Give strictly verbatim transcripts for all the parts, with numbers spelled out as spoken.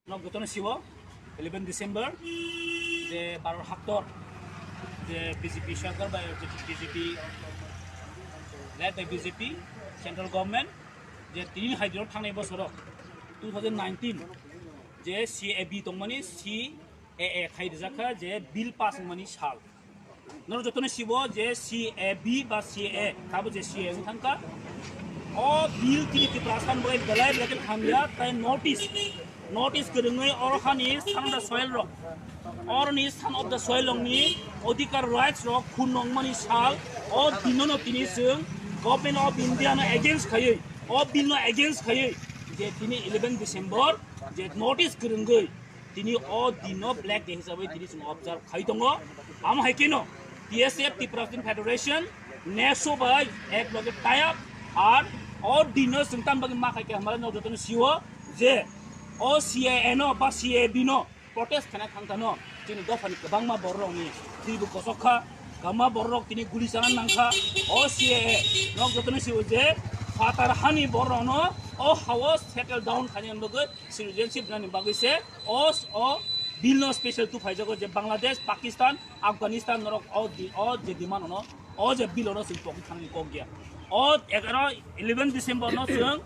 Nok jotono siwo eleven December je Bharat haktor je B J P sarkar bai je B J P led by B J P central government je tini hai dino thangnai bosoro two thousand nineteen je C A B tongmani C A A khai rijakha je bill pass wngmani sal. Noro jotono sibo je C A B ba C A A, tabo je C A A wng thangkha. O bill tini Tiprasa ni bagwi belai belai khe hamya, tai notice, notice kwrwngwi oro hani son of the soil rok, oroni son of the soil rokni odhikar rights rok khun nongmani sal, o dinono tini chwng Government of India no against khaiwi, o bill no against khaiwi je tini eleven December je notice kwrwngwi tini o dinno Black Day hisabwi tini chwng observe khai tongo. Amo hai kheno T S F, Tripura Student Federation, neso bai ek loge tie up, ar o dinno chwng tam bagwi ma khai khe hambai no jotono siwo je o C A A no ba C A B no protest khaina thang thano chini dophani kwbangma bororokni thwibo kosok kha, kwbangma bororok tini guli chana nang kha. O C A A nok jotono siwo je phatar hani bororokno o hao settle down khaina bagwi citizenship nani bagwi se o, o bill no special tu phaijago je Bangladesh, Pakistan, Afghanistan norok o di-, o je demand ono, o je bill ono chwng pokwi thanani kok ya. O egaro eleven December no chwng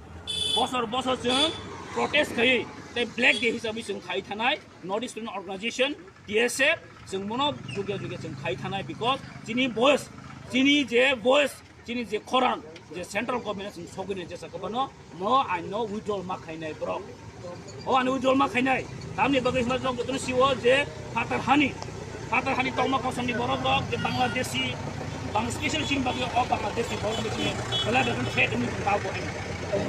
bosor bosor chwng protest khaiwi tei Black Day hisabwi chwng khai thanai North East Student Organization, T S F, chwng bono jugya jugya chwng khai thanai because chini voice, chini je voice, chini je khorang je central government chwng sogwini jesa kwbano mo aino withdrawal ma khainai borok. O ani withdrawal ma khainai. Tamni bagwi hwnba jok jotono siwo je phatar hani, phatar hani tongma kosomni borok rok je Bangladeshi, Bang special chini bagwi o Bangladeshi borok ni belai bekhon threat wngwi tongo tabo hai.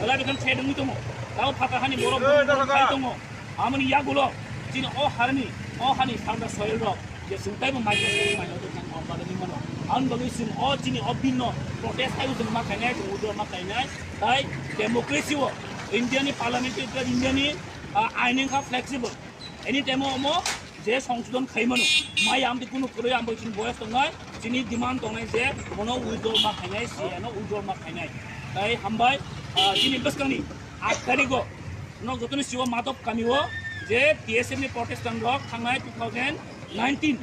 Belai bekhon threat wngwi tongo. Tabo phatar hani borok khai tongo. Amoni yagulo chini o harni, o hani sanda soil rok je chwng taibo microscope mai no tang o bada ni mano. Ang bagwi chwng o chini o bill no protest khai chwng ma khainai, chwng withdraw ma khainai. Tai democracy o India ni parliamentary, India ni, ah, ain wngkha flexible. Any time o omo je songsodon khai mano. Mai amtwi kunu kwrwi ambo chini boyas tongnai, chini demand tongnai je mono withdraw ma khainai, C A no withdraw ma khainai. Tai hambai, ah, chini bwskangni aat tarikgo nok jotoni siwo Madhop kamio je T S F ni protestant rok thangnai two thousand nineteen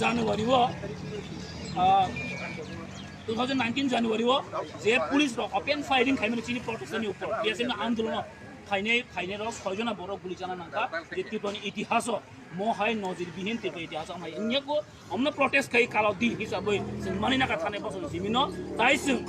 January o, ah, two thousand nineteen January o je police rok open firing khaimani chini protestant ni upor T S F ni andolon o phainai, phainai rok soi jona borok guli chana nangkha je Tripura ni itihas o mo hai nojir bihin Tripura itihas o mai wngya ko omno protest khai kalo di hisabwi chwng mani naka thani bosong simino tai chwng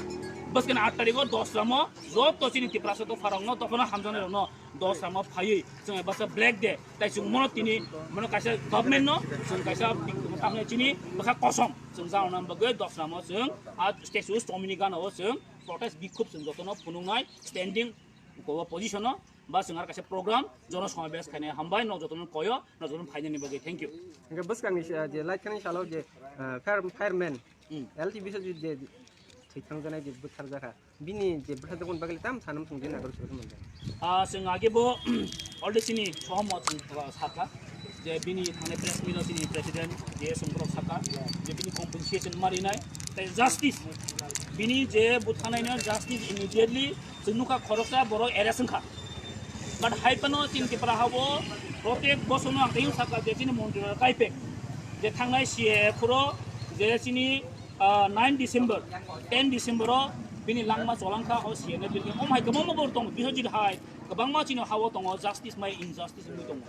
bwskani aat tarikgo dos ramo joto chini Tiprasa dopharokno dophano hamjaknairokno dos ramo phaiwi chwng ebasa Black Day tai chwng mono tini mono kaisa government no chwng kaisa tamni chini bwkha kosom chwng jana bagwi dos ramo chwng a statue chomini gana o chwng protest bikhub chwng jotono phunuknai standing position o ba chwng ar kaisa program jono somabesh khainai hambai nok jotono koyo nok jotono phainani bagwi thank you. Hingke bwskangni se, je light khani salo je, ah, fire, fireman, Hmm. L T B se je thwithang janai je bwthar jakha. Bini je bwthar jakha bagwi tam sanam thung je nagor suru manja. Ah, chwng age bo already chini sohomot chwng sakha je bini thangnai press meet o chini president je chwng borok sakha je bini compensation marinai tei justice bini je bwthanai no justice immediately chwng nukha khoroksa borok arrest wngkha. But hai phano chini Tipra hao protek bosono ang tei sakha je chini montri rok kaipek je thangnai C A A phuro je chini, ah, nine December, ten December o bini langma cholangkha o C A A ni building. Om hai kwbangma borok tongo, Biswajit hai kwbangma chini hao tongo, justice mai injustice wngwi tongo.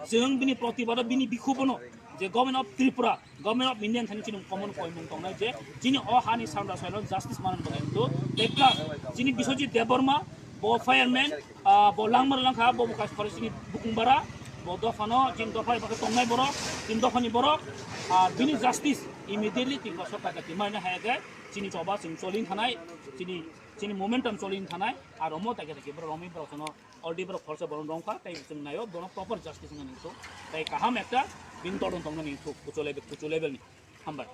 Chwng bini protibado bini bikhubono je Government of Tripura, Government of India thani chini common koimung tongnai je chini o hani sanda soilo justice manani bagwi hintu tei plus chini Biswajit Debbarma bo fireman, ah, bo langma langkha bo bukas khore chini bukung bara bo dophano chini dopha eba tongnai borok chini dophani borok, ah, bini justice immediately tin bosor taka tin maina hai khe chini choba chwng cholin thanai chini chini momentum cholin thanai aro mo take take borok romwi borok sono already borok khorsa borok romkha tei chwng naio bono proper justice wngna ningthok tei kaham ekta bini todon tongna ningthok kuchu level kuchu level ni hambai.